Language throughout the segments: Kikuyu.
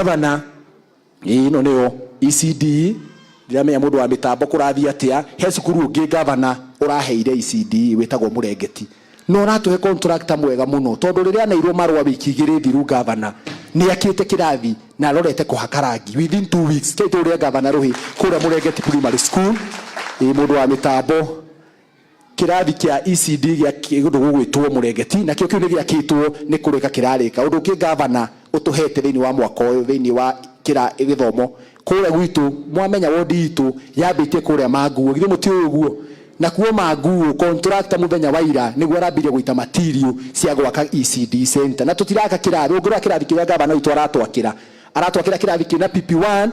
Gavana, ĩno nĩyo ECD. Ndiramenya mũndũ wa mĩtambo kũrathiĩ atĩa. He cukuru ũngĩ gavana ũraheire ECD wĩtagwo Mũrengeti, na ũratũhe contractor mwega mũno, tondũ rĩrĩa aneirwo marũa wiki 2 thiru, gavana nĩ akĩte kĩrathi na arorete kũhaka rangi within 2 weeks. Kei tũrĩa gavana rũhĩ kũrĩa Mũrengeti Primary School. Ĩ mũndũ wa mĩtambo, kĩrathi kĩa ECD gĩa kĩndũ gũgwĩtwo Mũrengeti, nakĩo kĩu nĩ gĩakĩtwo, nĩ kũrĩka kĩrarĩka. Ũndũ ũngĩ gavana ũtũhete thĩinĩ wa mwaka ũyũ thĩinĩ wa kĩra gĩthomo kũrĩa gwitũ, mwamenya wodi itũ yambĩtie kũrĩa Manguo, githĩ mũtiũĩ ũguo? Nakuo Manguo, contractor mũthenya wa ira nĩguo arambirie gũita material cia gwaka ECD center, na tũtiraka kĩrathi. Ũngĩrora kĩrathi kĩrĩa gavana witũ aratwakĩra, aratwakĩra kĩrathi kĩna PP1,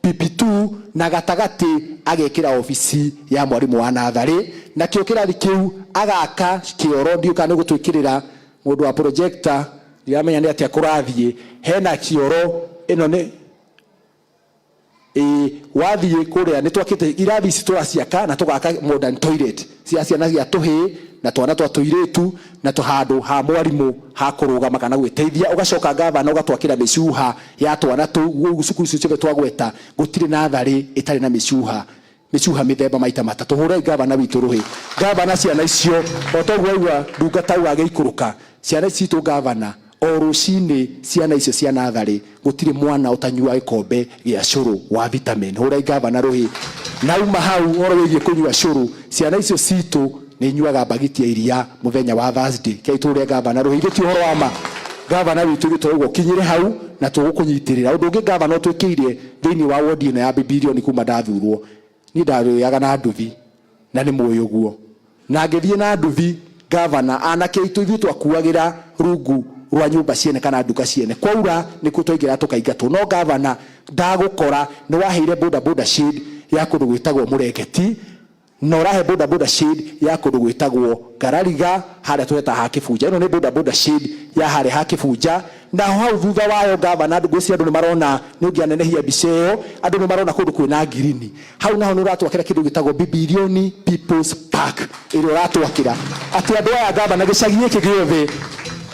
PP2, na gatagatĩ agekĩra obici ya mwarimũ wa natharĩ. Nakĩo kĩrathi kĩu agaka kĩoro, ndiũ kana nĩ gũtwĩkĩrĩra mũndũ wa projector, ndiramenya nĩ atĩa kũrathiĩ. Hena kĩoro ĩno nĩ ĩ wathiĩ kũrĩa nĩ twakĩte irathi ici, tũraciaka na tũgaka modern toilet cia ciana cia tũhĩĩ na twana twa tũirĩtu, na tũhandũ ha mwarimũ ha kũrũgama kana gwĩteithia. Ũgacoka gavana ũgatwakĩra mĩcuha ya twana tũu. Cukuru icio ciothe twagweta, gũtirĩ natharĩ ĩtarĩ na mĩcuha, mĩcuha mĩthemba maita matatũ. Hũrai gavana witũ rũhĩ. Gavana, ciana icio o toguo aigua ndungata au agĩikũrũka, ciana ici citũ gavana, o rũcinĩ ciana icio cia natharĩ gũtirĩ mwana ũtanyua gĩkombe gĩa cũrũ wa vitamin. Hũrai gavana rũhĩ. Nauma hau, ũhoro wĩgiĩ kũnyua cũrũ, ciana icio citũ nĩ inyuaga mbagiti ya iria mũthenya wa Thursday. Kei tũrĩa gavana rũhĩ. Ithuĩ ti ũhoro wa ma, gavana witũ, ithuĩ tũrauga ũkinyĩre hau na tũgũkũnyitĩrĩra. Ũndũ ũngĩ gavana ũtwĩkĩire thĩinĩ wa wodi ĩno ya Bibilioni, kuma ndathurwo niĩ ndarĩaga na nduthi, na nĩ mũĩ ũguo, na ngĩthiĩ na nduthi gavana, anake aitũ ithuĩ twakuagĩra rungu rwa nyũmba ciene kana nduka ciene, kwaura nĩkuo twaingĩra tũkaingatwo. No gavana, ndagũkora nĩ waheire boda boda shade ya kũndũ gwĩtagwo Mũrengeti, na ũrahe boda boda shade ya kũndũ gwĩtagwo Ngarariga, harĩa tweta ha Kĩbunja. Ĩno nĩ boda boda shade ya harĩa ha Kĩbunja, naho hau thutha wayo gavana, ngwĩciria andũ nĩ marona, nĩ ũngĩanenehia mbica ĩyo, andũ nĩ marona kũndũ kwĩna ngirini. Hau naho nĩ ũratwakĩra kĩndũ gĩtagwo Bibilioni People's Park, ĩrĩa ũratwakĩra atĩ andũ aya gavana, gĩcagi gĩkĩ gĩothe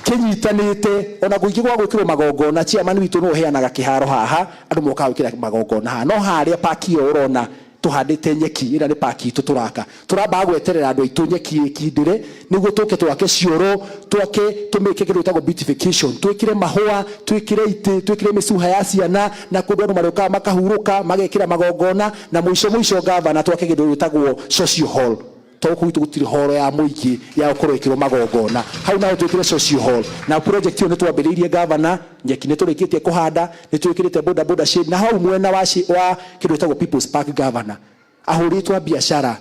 kĩnyitanĩte, ona kũingĩ gwa gwĩkĩrwo magongona. Chairman witũ nĩwe ũheanaga kĩharo haha, andũ mokaga gwĩkĩra magongona haha. No harĩa park ĩyo ũrona tũhandĩte nyeki, ĩrĩa nĩ park itũ tũraka, tũrambaga gweterera andũ aitũ nyeki ĩkindĩre nĩguo tũke twake cioro, twake, tũmĩke kĩndũ gĩtagwo beautification, twĩkĩre mahũa, twĩkĩre itĩ, twĩkĩre mĩcuha ya ciana, na kũndũ andũ marĩũkaga makahurũka, magekĩra magongona. Na mũico mũico gavana, twake kĩndũ gĩtagwo social hall, tondũ kũu gwitũ gũtirĩ horo ya mũingĩ ya gũkorwo ĩkĩrwo magongona. Hau naho twĩkĩre social hall, na project ĩyo nĩ twambĩrĩirie gavana. Nyeki nĩ tũrĩkĩtie kũhanda, nĩ twĩkĩrĩte boda boda shade, na hau mwena wa kĩndũ gĩtagwo People's Park gavana, ahũrĩtwo a biacara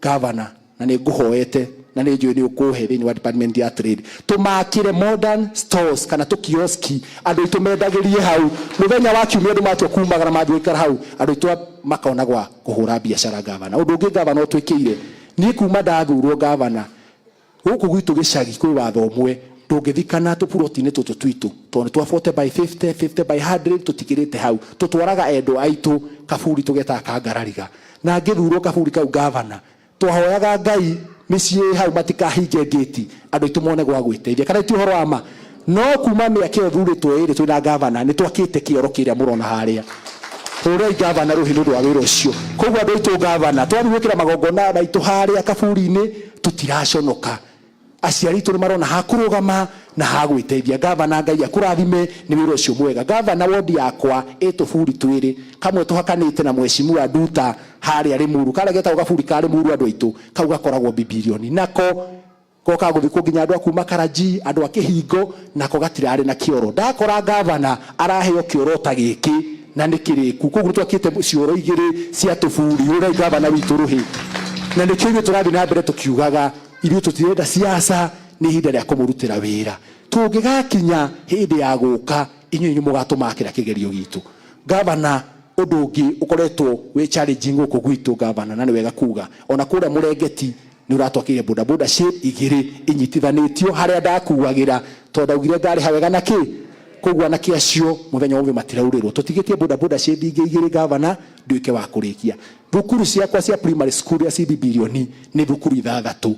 gavana, na nĩ ngũhoete na nĩ njũĩ nĩ ũkũhe thĩinĩ wa department ya trade, tũmakĩre modern stores kana tũkioski, andũ aitũ mendagĩrie hau mũthenya wa kiumia. Andũ matua kumagara mathiĩ gũikara hau, andũ aitũ makona gwa kũhũra biacara gavana. Ũndũ ũngĩ gavana ũtwĩkĩire, niĩ kuma ndathurwo gavana, gũkũ gwitũ gĩcagi kwĩ watho ũmwe: ndũngĩthikana tũburoti-inĩ tũtũ twitũ, tondũ nĩ twa 40 by 50, 50 by 100, tũtikĩrĩte hau. Tũtwaraga endwa aitũ kaburi tũgetaga kangarariga. Na ngĩthurwo, kaburi kau gavana, twahoyaga Ngai mĩciĩ hau matikahinge ngĩti, andũ aitũ mone gwa gwĩteithia, kana ti ũhoro wa ma? No kuma mĩaka ĩyo thurĩtwo ĩrĩ twĩna gavana, nĩ twakĩte kĩoro kĩrĩa mũrona harĩa. Hũrai gavana rũhĩ nĩ ũndũ wa wĩra ũcio. Koguo andũ aitũ gavana, twathiĩ gwĩkĩra magongona maitũ harĩa kaburi-inĩ, tũtiraconoka. Aciari aitũ nĩ marona ha kũrũgama na ha gwĩteithia. Gavana, Ngai akũrathime nĩ wĩra ũcio mwega. Gavana, wodi yakwa ĩ tũburi twĩrĩ, kamwe tũhakanĩte na mheshimiwa Nduta harĩa Rĩmuru, karĩa getagwo gaburi ka Rĩmuru. Andũ aitũ, kau gakoragwo Bibilioni, nako gokaga gũthikwo nginya andũ a kuma Karanji, andũ a Kĩhingo, nako gatirarĩ na kĩoro. Ndakora gavana araheo kĩoro ta gĩkĩ na nĩ kĩrĩku. Koguo twakĩte cioro igĩrĩ cia tũburi. Hũrai gavana witũ rũhĩ. Na nĩkĩo ithuĩ tũrathiĩ na mbere tũkiugaga ithuĩ tũtirenda siasa, nĩ ihinda rĩa kũmũrutĩra wĩra. Tũngĩgakinya hĩndĩ ya gũka, inyuĩ inyuĩ mũgatũmakĩra kĩgerio gitũ gavana. Ũndũ ũngĩ ũkoretwo wĩ challenging gũkũ gwitũ gavana, na nĩ wega kuga, ona kũrĩa Mũrengeti nĩ ũratwakĩire boda boda shade igĩrĩ inyitithanĩtio harĩa ndakuagĩra, tondũ ndaugire ngarĩha wega na kĩ. Koguo anake acio mũthenya ũmwe matiraurĩrwo. Tũtigĩtie boda boda shade ingĩ igĩrĩ gavana, nduĩke wa kũrĩkia. Thukuru ciakwa cia primary school ya CB Bilioni nĩ thukuru ithathatũ,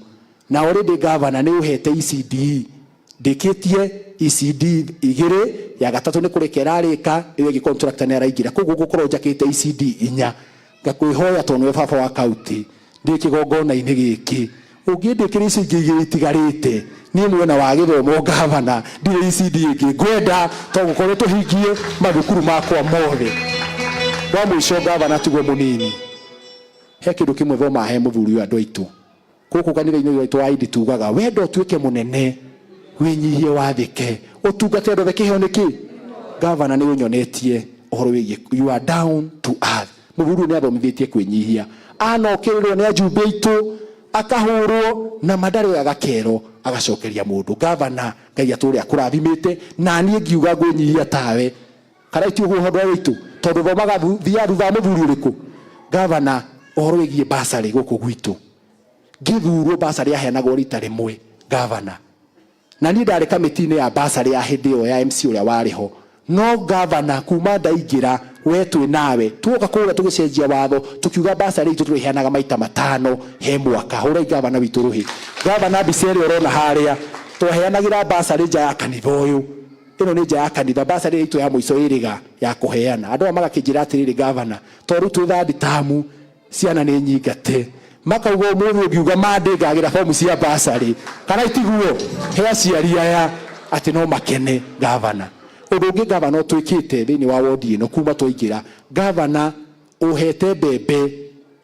na already gavana nĩ ũhete ECDE. Ndĩkĩtie ECD 2, ya gatatũ nĩ kũrĩka ĩrarĩka, ĩyo ĩngĩ contractor nĩ araingĩra, koguo ngũkorwo njakĩte ECD 4. Ngakwĩhoya tondũ nĩwe baba wa kaunti, ndĩ kĩgongona-inĩ gĩkĩ, ũngĩndĩkĩria icio ingĩ 2 itigarĩte, niĩ mwena wa gĩthomo gavana ndirĩ ECD ĩngĩ ngwenda, to gũkorwo tũhingie mathukuru makwa mothe. Wa mũico gavana tiguo mũnini, he kĩndũ kĩmwe thomaga he mũthuri ũyũ andũ aitũ gũkũ kanitha-inĩ witũ wa Indi tugaga wenda ũtuĩke mũnene wĩnyihie wathĩke ũtungate andũ othe. Kĩheo nĩ kĩ? Gavana nĩ ũnyonetie ũhoro wĩgiĩ you are down to earth. Mũthuri ũyũ nĩ athomithĩtie kwĩnyihia, anokĩrĩrwo nĩ ajumbe aitũ akahũrwo na mandarĩ agakero agacokeria mũndũ. Gavana Ngai atũre akũrathimĩte, na niĩ ngiuga ngwĩnyihia tawe kana ti ũguo ũhoro witũ, tondũ thomaga thiaga thutha wa mũthuri ũrĩkũ. Gavana ũhoro wĩgiĩ basarĩ gũkũ gwitũ, ngĩthurwo basarĩ yaheanagwo rita rĩmwe gavana, na niĩ ndarĩ kamĩtĩ-inĩ ya basarĩ ya hĩndĩ ĩyo ya MC ũrĩa warĩ ho. No gavana kuma ndaingĩra we twĩ nawe tuoka kũrĩa tũgĩcenjia watho tukiuga basarĩ itũ tũrĩheanaga maita 5 he mwaka. Hũrai gavana witũ rũhĩ. Gavana mbica ĩrĩa ũrona harĩa twaheanagĩra basarĩ nja ya kanitha ũyũ, ĩno nĩ nja ya kanitha, basarĩ itũ ya mũico ĩrĩga ya kũheana. Andũ aya magakĩnjĩra atĩrĩrĩ gavana, tondũ twĩ third term ciana nĩ nyingate, makauga ũmũthĩ ũngiuga mande ngagĩra bomu cia basarĩ kana itiguo he aciari aya atĩ no makene. Gavana ũndũ ũngĩ gavana ũtwĩkĩte thĩinĩ wa wodi ĩno kuma twaingĩra, gavana ũhete mbembe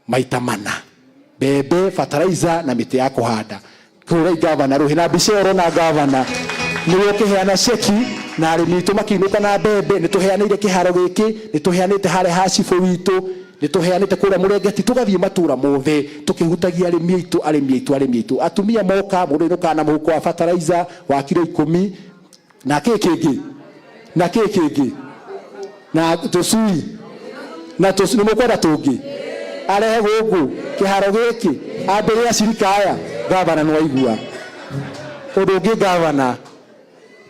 maita 4, mbembe, fertilizer na mĩtĩ ya kũhanda. Kũrai gavana rũhĩ na mbica ĩyo ũrona gavana nĩwe ũkĩheana ceki na arĩmi aitũ makĩinũka na mbembe. Nĩ tũheanĩire kĩharo gĩkĩ, nĩ tũheanĩte harĩa ha cibũ witũ, nĩ tũheanĩte kũrĩa Mũrengeti, tũgathiĩ matũra mothe tũkĩhutagia arĩmi aitũ, arĩmi aitũ, arĩmi aitũ. Atumia moka mũndũ ainũkaga na mũhuko wa fertilizer wa kiro 10 na kĩ kĩngĩ na kĩ kĩngĩ na tũcui na tũcui. Nĩ mũkwenda tũngĩ arehe gũkũ kĩharo gĩkĩ ambĩrĩria acirika aya. Gavana nĩ waigua ũndũ ũngĩ gavana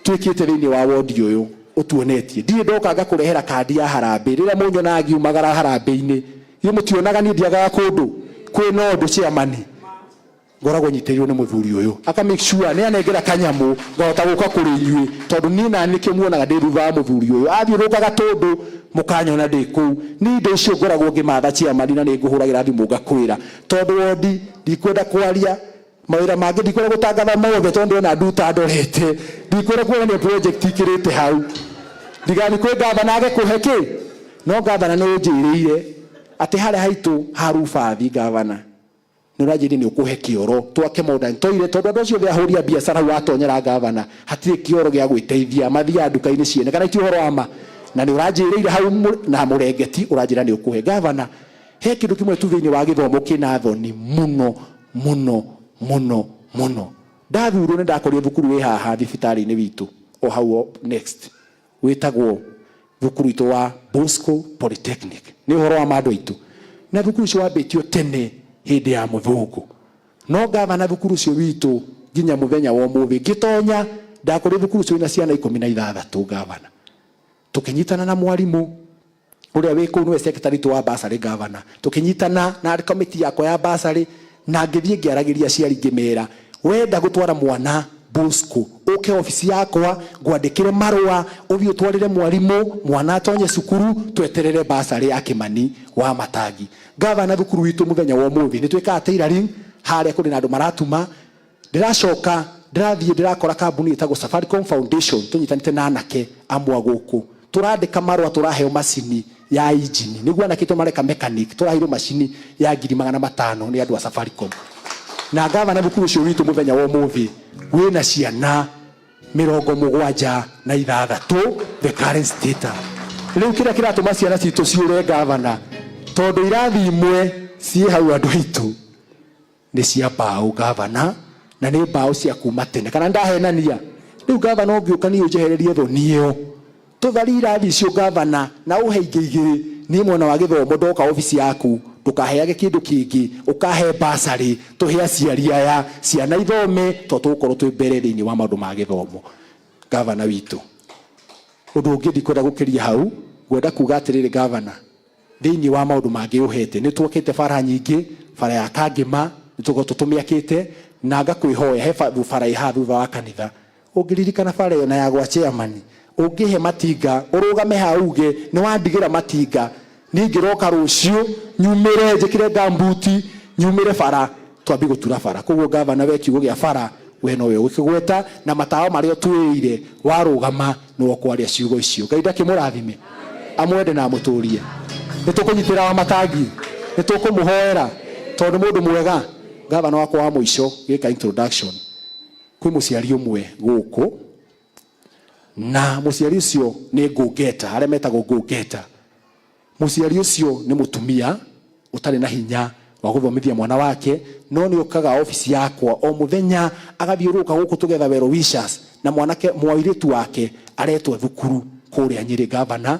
twĩkĩte thĩinĩ wa wodi ũyũ ũtuonetie. Ndirĩ ndoka ngakũrehera kandi ya harambĩ. Rĩrĩa mũnyonaga ngiumagara harambĩ-inĩ, inyuĩ mũtionaga niĩ ndiagaga kũndũ kwĩna ũndũ chairman ngoragwo nyitĩrĩirwo nĩ mũthuri ũyũ, aka make sure nĩ anengera kanyamũ ngahota gũka kũrĩ inyuĩ, tondũ niĩ na nĩkĩo muonaga ndĩ thutha wa mũthuri ũyũ. Athiũrũrũkaga tũndũ mũkanyona ndĩ kũu. Niĩ indo icio ngoragwo ngĩmatha chairman, na nĩ ngũhũragĩra thimũ ngakwĩra, tondũ wondi ndikwenda kwaria mawĩra mangĩ, ndikwenda gũtangatha mothe, tondũ ndĩrona nduta ndorete, ndikwenda kuonania project ikĩrĩte hau ndigathiĩ kwĩ gavana age kũhe kĩ. No gavana nĩ ũnjĩrĩire atĩ harĩa haitũ ha Rubathi, gavana nĩ ũranjĩrire nĩ ũkũhe kĩoro twake modern toilet, tondũ andũ acio othe ahũri a biacara hau watonyera gavana hatirĩ kĩoro gĩa gwĩteithia, mathiaga nduka-inĩ ciene kana ti ũhoro wa ma. Na nĩ ũranjĩrĩire hau na Mũrengeti ũranjĩra nĩ ũkũhe. Gavana he kĩndũ kĩmwe tu thĩinĩ wa gĩthomo kĩna thoni mũno mũno mũno mũno. Ndathurwo nĩ ndakorire thukuru wĩ haha thibitarĩ-inĩ witũ o hau o next wĩtagwo thukuru witũ wa Bosco Polytechnic. Nĩ ũhoro wa ma andũ aitũ, na thukuru ũcio wambĩtio tene hĩndĩ ya mũthũngũ. No gavana thukuru ũcio witũ nginya mũthenya wa ũmũthĩ ngĩtonya ndakorire thukuru ũcio wĩna ciana 16. Gavana tũkĩnyitana na mwarimũ ũrĩa wĩ kũu nĩwe secretary witũ wa basarĩ, gavana tũkĩnyitana na kamĩtĩ yakwa ya basarĩ, na ngĩthiĩ ngĩaragĩria aciari ngĩmera wenda gũtwara mwana Bosco ũke obici yakwa ngwandĩkĩre marũa ũthiĩ ũtwarĩre mwarimũ mwana atonye cukuru tweterere basarĩ ya Kĩmani wa Matangi. Gavana thukuru witũ mũthenya wa ũmũthĩ nĩ twĩkaga tailoring harĩa kũrĩ na andũ maratuma. Ndĩracoka ndĩrathiĩ ndĩrakora kambuni ĩtagwo Safaricom Foundation tũnyitanĩte na anake amwe gũkũ tũrandĩka marũa tũraheo macini ya injini nĩguo anake aitũ mareka mechanic, tũraheirwo macini ya 500,000 nĩ andũ a Safaricom. Na gavana thukuru ũcio witũ mũthenya wa ũmũthĩ wĩna ciana 76 the current status. Rĩu kĩrĩa kĩratũma ciana citũ ciũre gavana, tondũ irathi imwe ciĩ hau andũ aitũ nĩ cia mbaũ gavana, na nĩ mbaũ cia kuma tene kana ndahenania. Rĩu gavana ũngĩũka niĩ ũnjehererie thoni ĩyo tũthari irathi icio gavana na ũhe ingĩ 2. Niĩ mwena wa gĩthomo ndoka obici yaku ndũkaheage kĩndũ kĩngĩ, ũkahe basarĩ tũhe aciari aya ciana ithome, tondũ tũgũkorwo twĩ mbere thĩinĩ wa maũndũ ma gĩthomo gavana witũ. Ũndũ ũngĩ ndikwenda gũkĩria hau, ngwenda kuga atĩrĩrĩ gavana, thĩinĩ wa maũndũ mangĩ ũhete nĩ twakĩte bara nyingĩ, bara ya Kangĩma nĩ tũkoretwo tũmĩakĩte, na ngakwĩhoya he bara ĩ haha thutha wa kanitha Ũngĩririkana bara ĩyo na ya gwa chairman, ũngĩhe matinga ũrũgame ha uge nĩ wandigĩra matinga, niĩ ngĩroka rũciũ nyumĩre njĩkĩre gambuti nyumĩre bara twambie gũtura bara. Koguo gavana, we kiugo gĩa bara we nowe ũgĩkĩgweta, na matawa marĩa ũtwĩrĩire warũgama nĩwe ũkwaria ciugo icio. Ngai ndakĩmũrathime, amwende na amũtũrie. Nĩ tũkũnyitĩra wa matangi, nĩ tũkũmũhoera tondũ nĩ mũndũ mwega. Gavana wakwa wa mũico gĩka introduction, kwĩ mũciari ũmwe gũkũ, na mũciari ũcio nĩ ngũngeta, arĩa metagwo ngũngeta. Mũciari ũcio nĩ mũtumia ũtarĩ na hinya wa gũthomithia mwana wake, no nĩ okaga obici yakwa o mũthenya, agathiũrũrũka gũkũ tũgetha well wishers, na mwanake mwairĩtu wake aretwo thukuru kũrĩa Nyĩrĩ, gavana.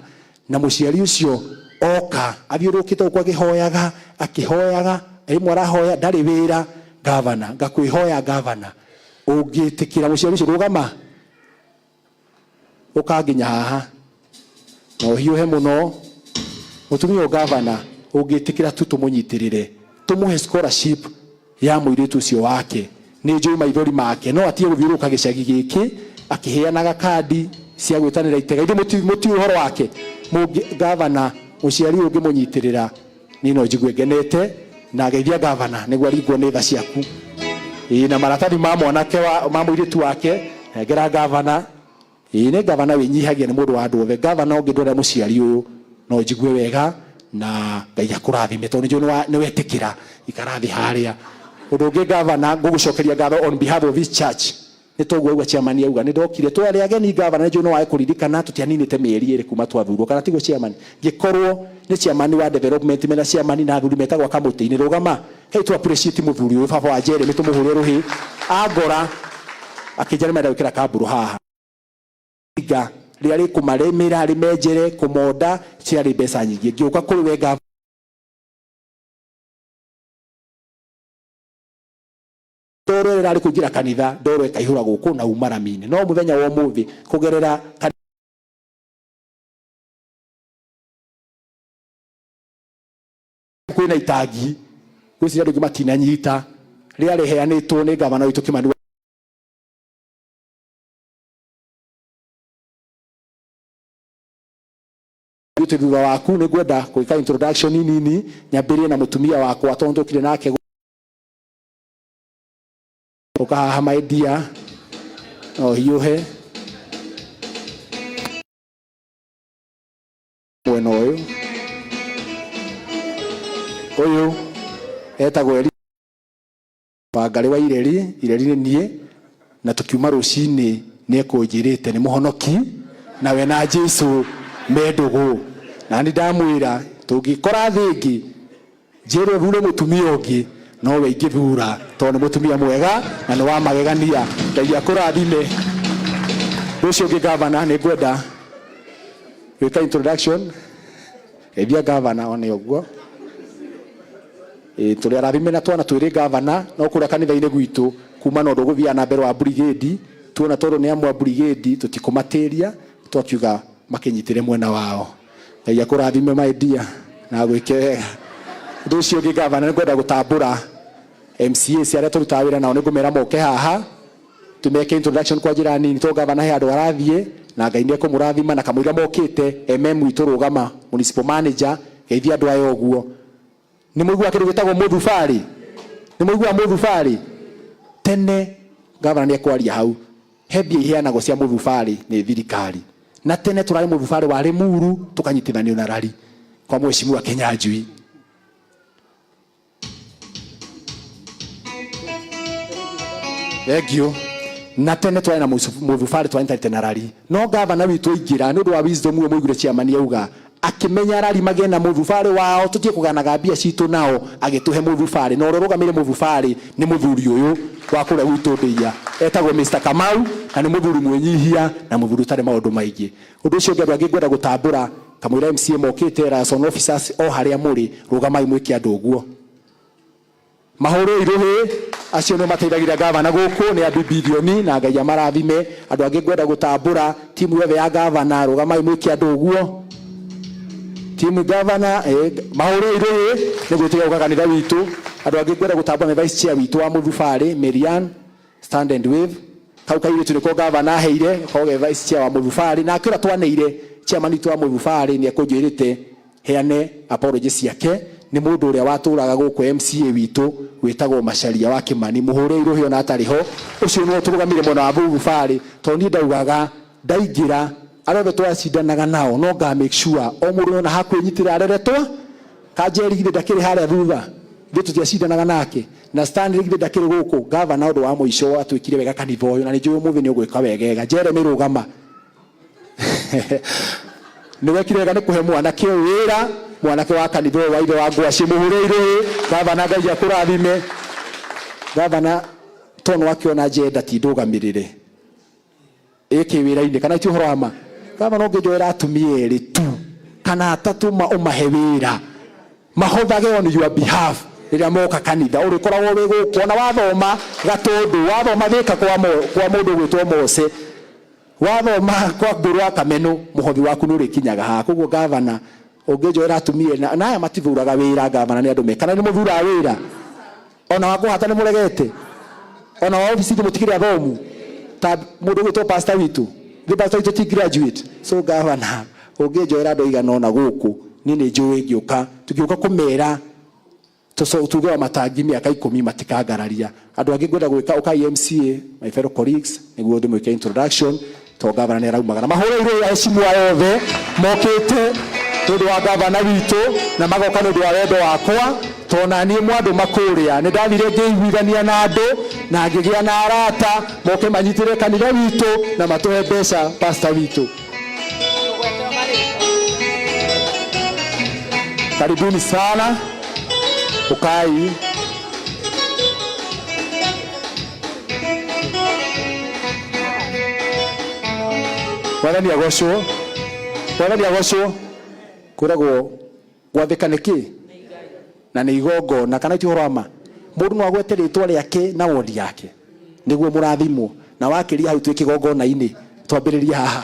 Na mũciari ũcio oka athiũrũrũkĩte gũkũ akĩhoyaga akĩhoyaga, rĩmwe arahoya ndarĩ wĩra. Gavana, ngakwĩhoya gavana, ũngĩtĩkĩra mũciari ũcio, rũgama ũkanginya haha na ũhiũhe mũno. Mũtumia ũyũ, gavana, ũngĩtĩkĩra tu tũmũnyitĩrĩre, tũmũhe scholarship ya mũirĩtu ũcio wake, nĩ njũĩ maithori make, no atige gũthiũrũrũka gĩcagi gĩkĩ akĩheanaga kandi cia gwĩtanĩra itega. Ithuĩ mũtiũĩ ũhoro wake. Gavana, mũciari ũyũ ũngĩmũnyitĩrĩra, niĩ no njigue ngenete na geithia gavana nĩguo aringwo nĩ tha ciaku. Ĩĩ, na maratathi ma mwanake wa ma mũirĩtu wake nengera gavana. Ĩĩ, nĩ gavana wĩnyihagia, nĩ mũndũ wa andũ othe. Gavana, ũngĩndwarĩra mũciari ũyũ no njigue wega, na Ngai akũrathime tondũ nĩ njũĩ nĩ wetĩkĩra. Ikara thĩ harĩa. Ũndũ ũngĩ, gavana, ngũgũcokeria ngatho on behalf of this church, nĩ toguo auga chairman, auga nĩ ndokire twarĩ ageni. Gavana, nĩ njũĩ no wage kũririkana, tũtianinĩte mĩeri 2 kuma twathurwo, kana tiguo, chairman? Ngĩkorwo nĩ chairman wa development mena chairman na athuri metagwo kamũtĩ-inĩ, rũgama hey, tu appreciate mũthuri ũyũ, baba wa Jeremy, tũmũhũre rũhĩ. Angora akĩnjara menda gwĩkĩra kamburu haha iga rĩrĩa rĩkũmarĩmĩra, rĩmenjere, kũmonda, ciarĩ mbeca nyingĩ. Ngĩũka kũrĩ we gavana, ndoro ĩrĩa ĩrarĩ kũingĩra kanitha, ndoro ĩkaihũra gũkũ na uma rami-inĩ. No mũthenya wa ũmũthĩ, kũgerera kwĩna itangi, gwĩciria andũ aingĩ matinanyita, rĩrĩa rĩheanĩtwo nĩ gavana witũ Kimani. Witũ thutha waku nĩ ngwenda gwĩka introduction nini, nyambĩrĩrie na mũtumia wakwa tondũ tũkire nake ũka haha. My dear, no hiũhe mwena ũyũ. Ũyũ etagwo Eli Wangarĩ wa Ireri. Ireri nĩ niĩ, na tũkiuma rũcinĩ nĩ ekũnjĩrĩte nĩ mũhonoki nawe na Jesu me ndũgũ, na nĩ ndamwĩra tũngĩkora thĩ ĩngĩ njĩrwo thure mũtumia ũngĩ, nowe ingĩthura tondũ nĩ mũtumia mwega na nĩ wa magegania. Ngai akũrathime. Ũndũ ũcio ũngĩ, gavana, nĩ ngwenda gwĩka introduction. Geithia gavana one ũguo. Ĩĩ, tũrĩ arathime na twana twĩrĩ, gavana. No kũrĩa kanitha-inĩ gwitũ kuma na ũndũ ũgũthiaga na mbere wa brigade, tuona tondũ nĩ amwe a brigade tũtikũmatĩria, twakiuga makĩnyitĩre mwena wao. Ngai akũrathime, my dear, na agwĩke wega. Ũndũ ũcio ũngĩ, gavana, nĩ ngwenda gũtambũra MCAs arĩa tũrutaga wĩra nao. Nĩ ngũmera moke haha tũmeke introduction kwa njĩra nini tondũ gavana he handũ arathiĩ, na Ngai nĩ ekũmũrathima. Na kamũira mokĩte, MM witũ, rũgama, municipal manager, geithia andũ aya ũguo. Nĩ mũiguaga kĩndũ gĩtagwo mũthubarĩ? Nĩ mũiguaga mũthubarĩ? Tene, gavana nĩ ekwaria hau, he mbia iheanagwo cia mũthubarĩ nĩ thirikari, na tene tũrarĩ mũthubarĩ wa Limuru tũkanyitithanio na rari kwa mheshimiwa Kinyanjui. Thank you. Na tene twarĩ na mũthubarĩ twanyitanĩte na rari, no gavana witũ aingĩra, nĩ ũndũ wa wisdom ũyũ mũiguire chairman auga, akĩmenya rari magĩe na mũthubarĩ wao, tũtige kũganaga mbia citũ nao, agĩtũhe mũthubarĩ, na ũrĩa ũrũgamĩire mũthubarĩ nĩ mũthuri ũyũ wa kũrĩa gwitũ Ndĩia, etagwo Mr Kamau, na nĩ mũthuri mwĩnyihia na mũthuri ũtarĩ maũndũ maingĩ. Ũndũ ũcio ũngĩ, andũ angĩ ngwenda gũtambũra kamũira MCA mokĩte, liaison officers, o harĩa mũrĩ, rũgamai mwĩke andũ ũguo, mahũrwo irũhĩ. Acio nĩo mateithagĩrĩria gavana gũkũ, nĩ andũ bilioni, na Ngai amarathime. Andũ angĩ ngwenda gũtambũra, timu yothe ya gavana, rũgamai mwĩke andũ ũguo. Timu gavana, mahũrwo irũhĩ nĩ gwĩtĩkĩra gũka kanitha witũ. Andũ angĩ ngwenda gũtambũra nĩ vice chair witũ wa mũthubarĩ, Marian, stand and wave. Kau kairĩtu nĩko gavana aheire koge vice chair wa Mũthubarĩ, nake ũrĩa twaneire chairman witũ wa Mũthubarĩ nĩ ekũnjĩrĩte heane apology ciake. Nĩ mũndũ ũrĩa watũraga gũkũ, MCA witũ wĩtagwo Macharia wa Kĩmani, mũhũre irũhĩ ona atarĩ ho. Ũcio nĩwe tũrũgamire mwena wa Mũthubarĩ, tondũ niĩ ndaugaga ndaingĩra arĩa othe twacindanaga nao no nga make sure o mũndũ ona hakwĩnyitĩra areretwo. Kanjeri githĩ ndakĩrĩ harĩa thutha? Ithuĩ tũtiacindanaga nake. Na Stanley githĩ ndakĩrĩ gũkũ? Gavana, ũndũ wa mũico watwĩkire wega kanitha ũyũ, na nĩ njũĩ ũmũthĩ nĩ ũgwĩka wegega. Jeremy, rũgama. Nĩ wekire wega nĩ kũhe mwanake ũyũ wĩra, mwanake wa kanitha ũyũ wa ithe wa Ngwacĩ. Mũhũre irũĩ. Gavana, Ngai akũrathime. Gavana, tondũ wakĩona njenda ti ndũgamĩrĩre ĩkĩ wĩra-inĩ kana ti ũhoro wa ma. Gavana, ũngĩnjoera atumia erĩ tu kana atatũ ũmahe wĩra mahothage on your behalf rĩrĩa moka kanitha, ũrĩkoragwo wĩ gũkũ. Ona wathoma Gatũndũ, wathoma Thĩka kwa mũndũ ũgwĩtwo Mose, wathoma kwa Ngũrũ wa Kameno, mũhothi waku nĩ ũrĩkinyaga haha. Koguo gavana, ũngĩnjoera atumia na aya matithuraga wĩra, gavana, nĩ andũ me kana nĩ mũthuraga wĩra? Ona wa kũhata nĩ mũregete, ona wa obici mũtikĩrĩ athomu ta mũndũ ũgwĩtwo pastor witũ. The pastor witũ ti graduate. So gavana, ũngĩnjoera andũ aigana ũna gũkũ, niĩ nĩ njũĩ ngĩũka tũngĩũka kũmera tuge wa matangi mĩaka 10 matikangararia. Andũ angĩ ngwenda gwĩka ũkai MCA, my fellow colleagues, nĩguo ndĩmwĩke introduction to gavana nĩ araumagara. Mahũre irũĩ aheshimu aya othe mokĩte nĩ ũndũ wa gavana witũ na magoka nĩ ũndũ wa wendo wakwa, tondũ niĩ mwandũ makũrĩa nĩ ndathire ngĩiguithania na andũ na ngĩgĩa na arata moke manyitĩre kanitha witũ na matũhe mbeca pastor witũ. Karibuni sana, ukai. Mwathani agocwo, Mwathani agocwo. Kwĩragwo gwathĩka nĩ kĩ na nĩ igongona kana ti ũhoro wa ma. Mũndũ no agwete rĩtwa rĩake na wodi yake nĩguo mũrathimwo na wakĩria hau twĩ kĩgongona-inĩ twambĩrĩrie haha.